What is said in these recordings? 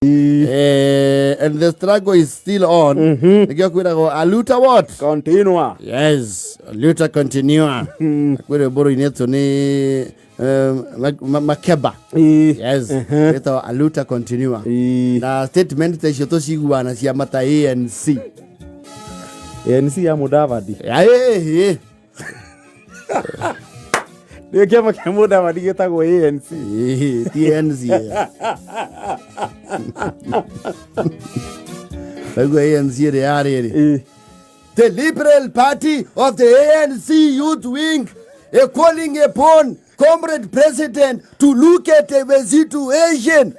And the struggle is still on. Nĩkĩo kwĩragwo aluta what? Continua. Yes, aluta continua. Kwĩ rwĩmbo rũinĩtwo nĩ Makeba. Yes, rwĩtagwo aluta continua. Na statement ta icio tũciguaga na ciama ta ANC. ANC ya Mudavadi. Ĩĩ, Nĩ kĩama kĩa Mudavadi gĩtagwo ANC. ĩĩ, ti ANC. Naguo ANC ĩrĩa yarĩ rĩ. The Liberal Party of the ANC Youth Wing is calling upon Comrade President to look at the situation.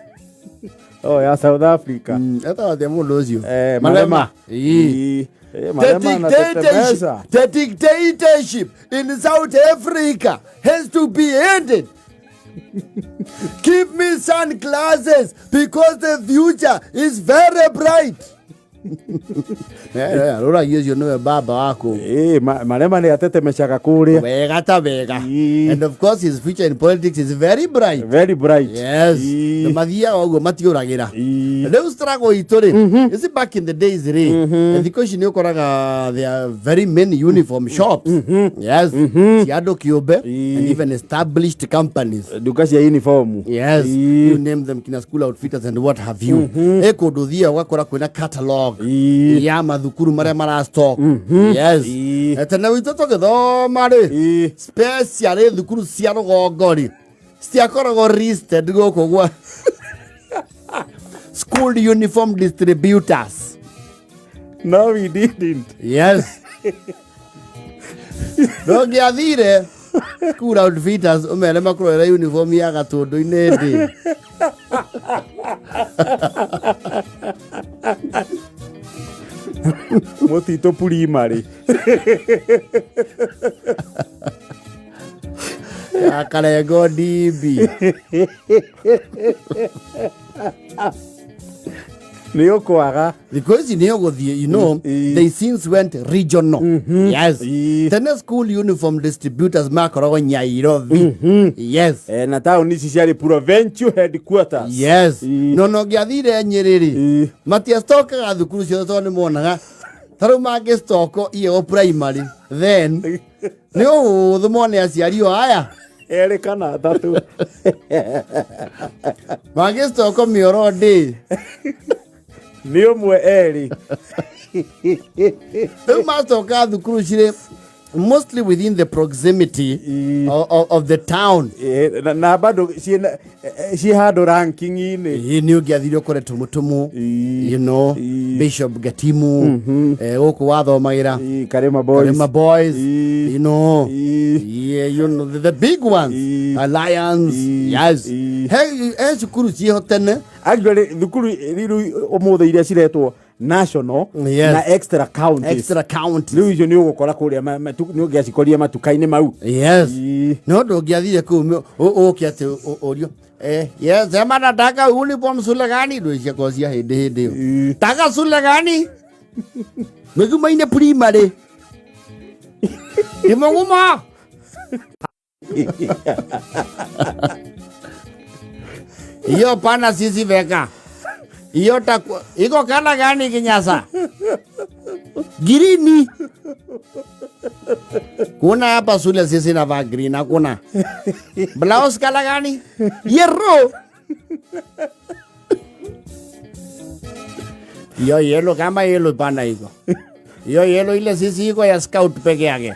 Oh, ya South Africa. Etagwo atĩa mũndũ ũcio? Malema. Ĩĩ. Eh, Malema anatetemesha. The dictatorship in South Africa has to be ended. Give me sunglasses because the future is very bright. Rũragia ũcio nĩwe baba waku. Malema nĩ atetemeshaga kũrĩa. Wega ta wega. Ĩĩ. And of course his future in politics is very bright. Very bright. Yes. Ĩĩ. Na mathiaga ũguo matiũragĩra. Ĩĩ. Rĩu struggle itũ rĩ, you see back in the days rĩ, thikũ ici nĩ ũkoraga there are very many uniform shops. Yes. Cia andũ kĩũmbe Ĩĩ. and even established companies. Nduka cia uniform. Yes, Ĩĩ. you name them kina school outfitters and what have you. Ĩ kũndũ ũthiaga ũgakora kwĩna catalog Ĩĩ. ya mathukuru marĩa mara stock. Yes. Ĩĩ. Tene witũ tũgĩthoma rĩ, Ĩĩ. specially thukuru cia rũgongo rĩ, citiakoragwo listed gũkũ gwa school uniform distributors. No, we didn't. Yes. Ndũngĩathire school outfitters ũmere makũrorere uniform ya gatũndũ-inĩ ndĩ. Mũtitũ primary. Ya Karengo DB. Nĩ ũkwaga. Thikũ ici nĩ ũgũthiĩ, you know, they since went regional. Yes. Tene school uniform distributors makoragwo Nyairobi. Yes. Na taũni ici ciarĩ provincial headquarters. Yes. Ĩĩ. No no ngĩathire Nyĩrĩ rĩ, matiastokaga thukuru ciothe tondũ nĩ monaga ta rĩu mangĩstoko ieo primary then nĩ ũhũthũ mone aciari o aya. Erĩ kana atatũ. Mangĩstoko mĩoro ndĩ. Nĩ ũmwe erĩ. Rĩu mastoka thukuru cirĩ mostly within the proximity of the town. Na bado ciĩ handũ ranking-inĩ. Ĩĩ, nĩ ũngĩathire ũkore tũmũtũmũ, Bishop Gatimu, gũkũ wathomagĩra. Ĩĩ, Karema Boys. Karema Boys, Ĩĩ. yeah, the big ones, Ĩĩ. Alliance, Ĩĩ. yes. Ĩĩ. He cukuru ciĩho tene. Actually thukuru rĩu ũmũthĩ iria ciretwo national na extra counties. Extra counties. Rĩu icio nĩ ũgũkora kũrĩa nĩ ũngĩacikoria matuka-inĩ mau. Yes. Ĩĩ. No ndũngĩathire kũu ũke atĩ ũrio. Yes, sema nataka uniform shule gani? Ndio ciakwa cia hĩndĩ hĩndĩ ĩyo. Ĩĩ. Taka shule gani? Mĩgumo-inĩ primary. Kĩmũgumo. Hiyo pana sisi veka. Hiyo taku iko kala gani kinyasa? Girini. Kuna hapa shule sisi navaa green hakuna. Blouse kala gani? Yellow. Hiyo yellow kama yellow pana iko. Hiyo yellow ile sisi iko ya scout peke yake.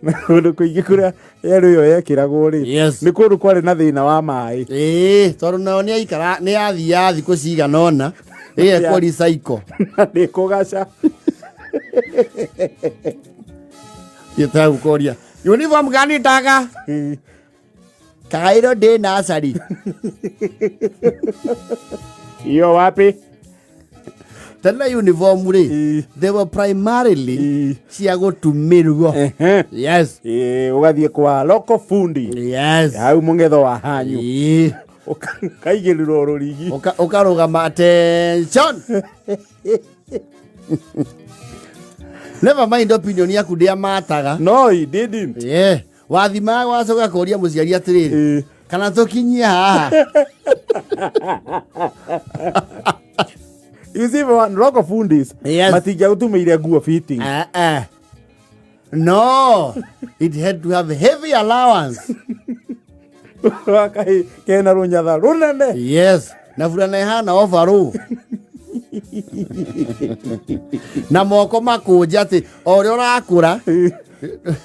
Na kũndũ kũingĩ kũrĩa yerũ ĩyo yekĩragwo rĩ, Yes. nĩ kũndũ kwarĩ na thĩna wa maĩ. Ĩĩ, tondũ nao nĩ aikara nĩ yathiaga thikũ cigana ũna ĩgekwo recycle. Na nĩ kũgaca. Gĩtagu kũria uniform gani taka? Kairo day nursery. Iyo wapi? Tena uniform rĩ, they were primarily cia gũtumĩrwo. Yes. Ũgathiĩ kwa local fundi. Yes. Hau mũng'etho wa hanyu. Ũkaigĩrĩrwo rũrigi. Ũkarũgama attention. Never mind opinion yaku ndĩamataga. No, he didn't. Yeah. Wathimaga wacoka kũria mũciari atĩrĩrĩ, Kana tũkinyie haha. You see, one rock fundis Yes. matingĩagũtumĩire nguo fitting. Uh-uh. No, it had to have heavy allowance. Wakahi kena rũnyatha rũnene. Yes, na burana ĩhana overall. Na moko makũnje atĩ o ũrĩa ũrakũra,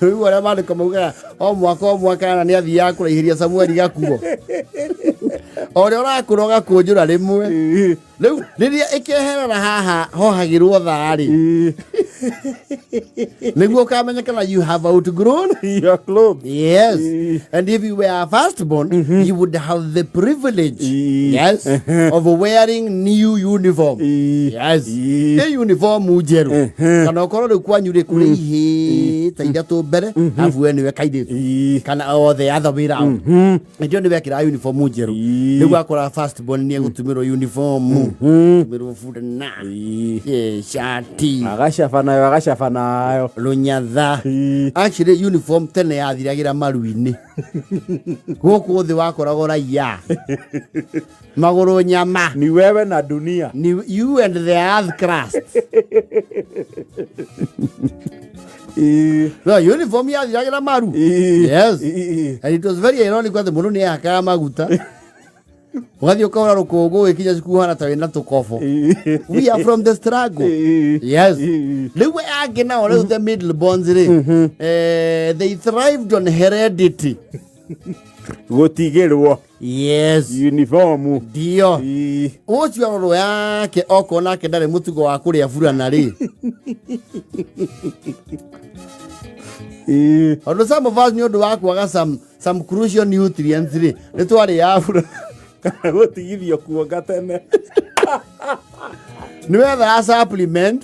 rĩu ũrĩa maandĩko maugaga o mwaka o mwaka na nĩ athiaga kũraihĩria Samueli gakuo. O ũrĩa ũrakũra ũgakũnjũra rĩmwe. Rĩu rĩrĩa ĩkeherera haha hohagĩrwo thaa-rĩ, nĩguo ũkamenyekana you have outgrown Your clothes. Yes. Eh. And if you were a firstborn, you would have the privilege, Eh. yes, of wearing new uniform. Eh. Yes. Eh. Nĩ uniform njerũ. Kana ũkorwo rĩu kwanyu rĩ kũrĩ ihĩĩ ta ithatũ mbere, arabu we nĩwe kairĩtu. Eh. Kana o the other way round. Nĩkĩo nĩ wekĩraga uniform njerũ. Eh. Rĩu akora firstborn nĩ egũtumĩrwo uniform. Tumĩrwo burana. Eh. Eh, shati. Agacaba nayo, agacaba nayo. Rũnyatha. Eh. Actually uniform tene yathiragĩra maru-inĩ, gũkũ thĩ wakoragwo raia magũrũ nyama. Ni wewe na dunia. Ni you and the earth crust. Eh. No uniform yathiragĩra maru. Eh. Yes. Eh. And it was very ironic atĩ mũndũ nĩ ehakaga maguta, ũgathiĩ ũkaũra rũkũngũ, ũgĩkinya cukuru hana ta wĩna tũkobo. Eh. We are from the struggle. Eh. Yes. Eh. Rĩu angĩ nao, rĩu the middle borns rĩ, they thrived on heredity. Gũtigĩrwo Yes. uniform. Ndio. Eh. Ũcio arorwo yake, okorwo nake ndarĩ mũtugo wa kũrĩa burana rĩ. Eh. Tondũ some of us, nĩ ũndũ wa kwaga some crucial nutrients rĩ, nĩ twarĩaga burana. Kana gũtigithio kuonga tene. Nĩ wethaga supplement.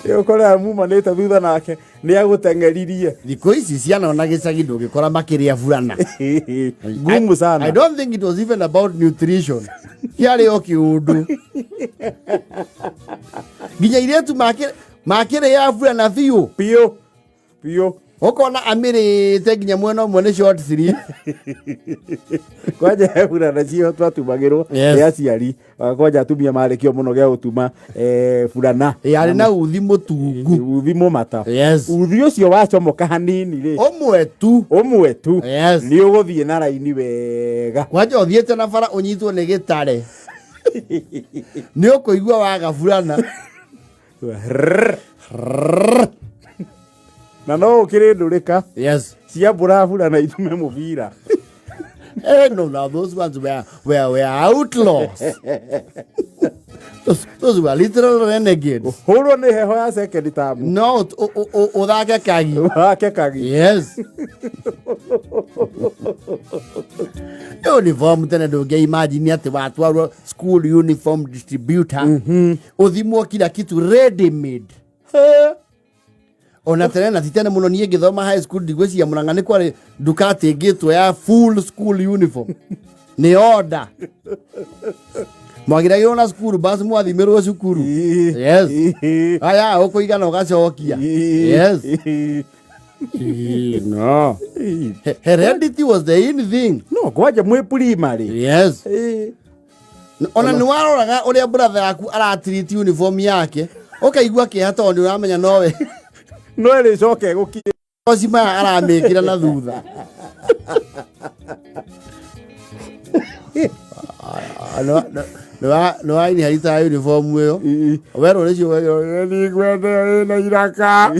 Ũkoraga mumanĩte thutha nake nĩ agũteng'eririe. Thikũ ici ciana ona gĩcagi ndũngĩkora makĩrĩa burana. Ngumu sana. I don't think it was even about nutrition, kĩarĩ o kĩũndũ, nginya irĩtu makĩrĩa burana biũ. Biũ biũ. Ũkona amĩrĩte nginya mwena ũmwe nĩ short sleeve. Kwanja he burana cio twatumagĩrwo Yes. nĩ aciari. Kwanja atumia marĩkio mũno gĩa gũtuma burana. Yarĩ na uthi mũtungu. Uthi mũmata. Yes. Uthi ũcio wacomoka hanini rĩ, Ũmwe tu. Ũmwe tu. Yes. Nĩ ũgũthiĩ na raini wega. Kwanja ũthiĩte na bara ũnyitwo nĩ gĩtare, nĩ ũkũigua waga burana. Rrrr. Na no ũkĩrĩ ndũrĩka cia mbura, burana itume mũbira. Eh, no, now those ones were outlaws. Those were literal renegades. Hũrwo nĩ heho ya second term. No ũthake kagi. Wake kagi. Yes. Uniform tene ndũngĩ imagine atĩ watwarwo school uniform distributor ũthimwo kila kitu ready made. Ona tene, na ti tene mũno, niĩ ngĩthoma high school ndigwĩciria Mũrang'a nĩ kwarĩ nduka atĩngĩtwo ya full school uniform, nĩ order mwagĩragĩrwo na school bus mwathimĩrwo cukuru. Yes, aya ũkũigana ũgacokia. Yes, no. Heredity was the in thing. No kwanja mwĩ primary. Yes. Ona nĩ waroraga ũrĩa brother yaku aratiriti uniform yake, ũkaigua kĩeha tondũ nĩ ũramenya nowe No ĩrĩcoke gũkinya. Oci maya aramĩkĩra na thutha. Nĩ wainheritaga uniform ĩyo werwo nĩcio nĩngwenda ĩna iraka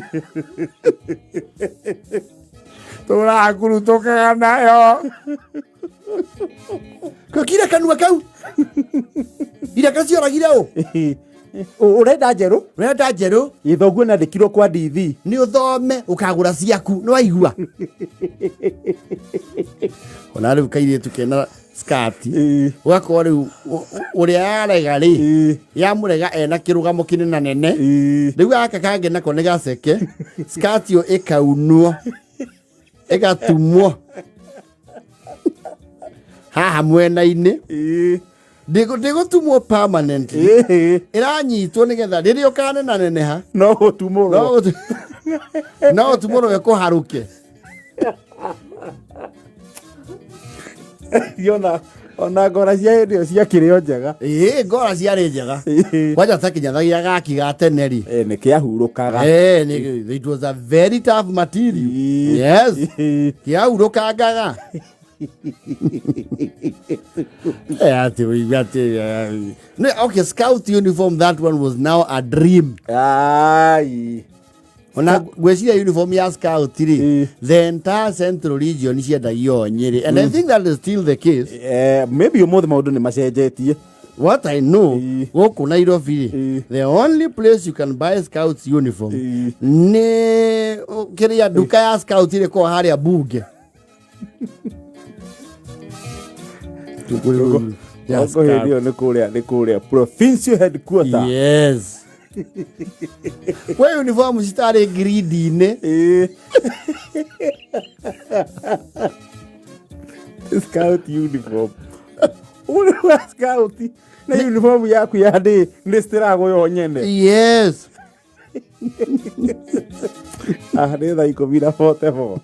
tũrakurutũkaga nayo kira kanua kau iraka cioragire ũ. Ũrenda njerũ. Ũrenda njerũ. Gĩthoguo nandĩkirwo kwa DV. Nĩ ũthome ũkagũra ciaku, nĩ waigua? Ona rĩu kairĩtu kena skati, ũgakorwo rĩu ũrĩa yarega rĩ, yamũrega ena kĩrũgamo kĩnene nene. Rĩu gaka kangĩ nako nĩ gaceke, skati ĩyo ĩkaunwo, ĩgatumwo haha mwena-inĩ. Ndĩgũtumwo permanently, ĩranyitwo nĩgetha rĩrĩa ũkanenaneneha No gũtumũrwo. No gũtumũrwo ĩkũharũke. Ona ngora cia hĩndĩ ĩyo ciakĩrĩ o njega. Ĩĩ, ngora ciarĩ njega. Kwanja ta kĩnyathagia gaki ga tene rĩ. Eh, nĩ kĩahurũkaga. Eh, it was a very tough material. Yes. Kĩahurũkangaga. Eh, atĩ ũigue atĩ okay, scout uniform, that one was now a dream. Ai. Ona ngwĩciria uniform ya scout rĩ, the entire Central Region ciendagio o Nyĩrĩ, and I think that is still the case. Eh, maybe ũmũthĩ maũndũ nĩ macenjetie. What I know, gũkũ Nairobi rĩ, the only place you can buy scouts uniform nĩ kĩrĩa nduka ya scout ĩrĩ kwa harĩa bunge. Ya Gũkũ hĩndĩ ĩyo nĩ kũrĩa provincial headquarter. Yes, kwĩ uniform citarĩ gridi-inĩ. Scout uniform, ũrĩ wa scout na uniform yaku ya ndĩ nĩ citiragwo yo nyene. Yes. Ah, nĩ thaa 10:44.